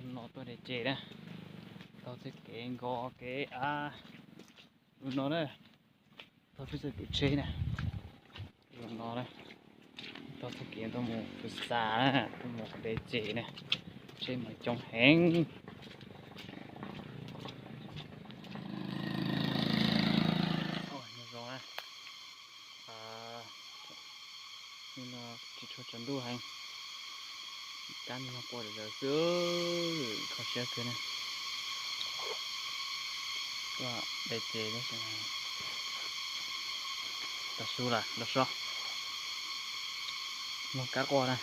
No tuaj de ces na, taug txoj kev nkos kev av no na, taug txoj kev tsheb na, no na, taug txoj kev tuaj mus Phu Xa na, tuaj mus de ces na, tsheb mas coob heev. Zoo na, tsis tshua tsaus ntuj heev, kab me nyuag qua zom zaws xwb, kho siab kawg na. Tuaj de ces tab sis tau su lawm los so, muaj kab qua na,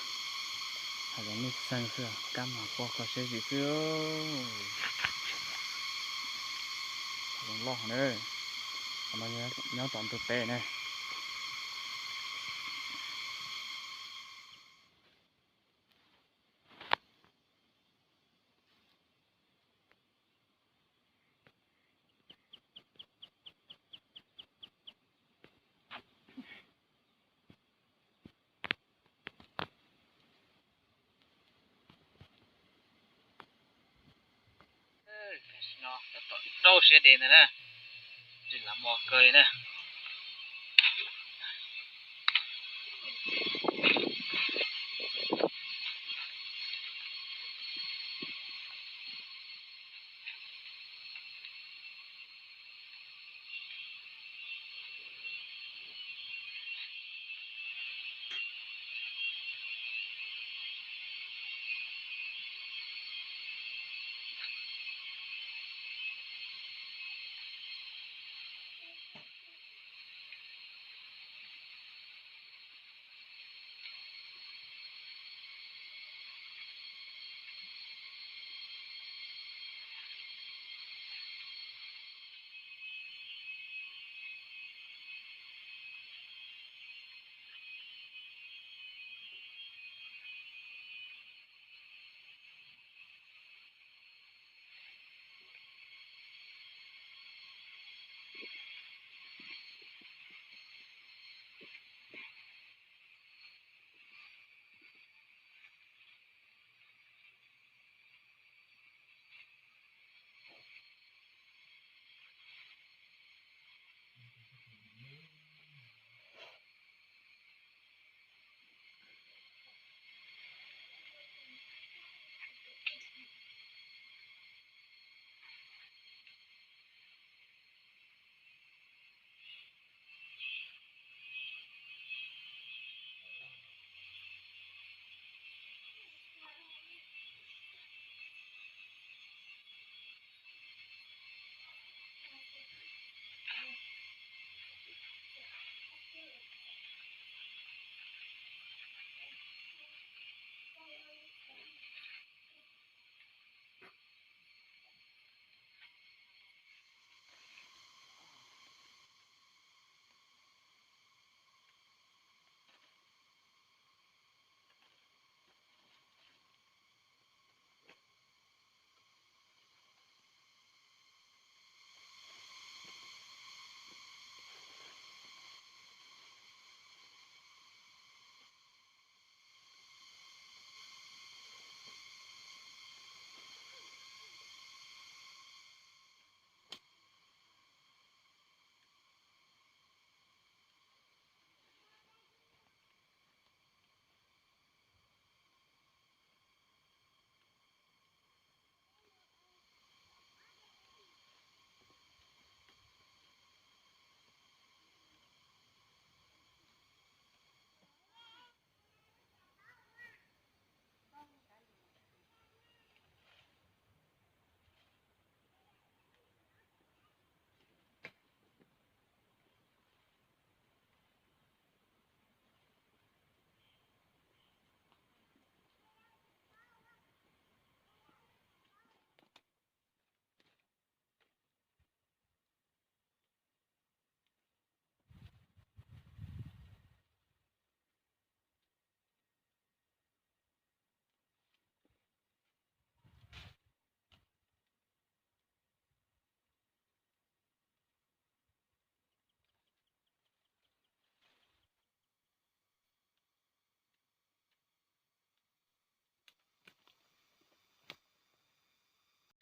hais tias nej xeeb xwb, kab mas qua kho siab zim xwb. Zoo loj na, qhov no nyob tom ntug pem na. Tam sim no tab tom rau siab de ntag na, tsis lam mos kawg li na.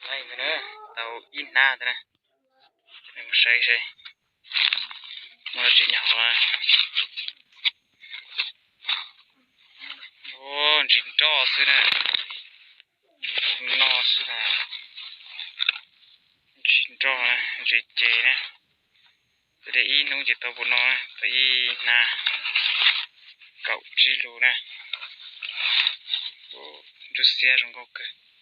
Tau ib hnab ntawd na, mus saib seb muaj dab tsi nyob hauv. Ntsis nroj xwb na, no xwb na, ntsis nroj, ntsis ces na. Ces de ib hnub ces tau npaum no, tau ib hnab kaum tsib lus na. Nruab xiab zoo nkauj kawg.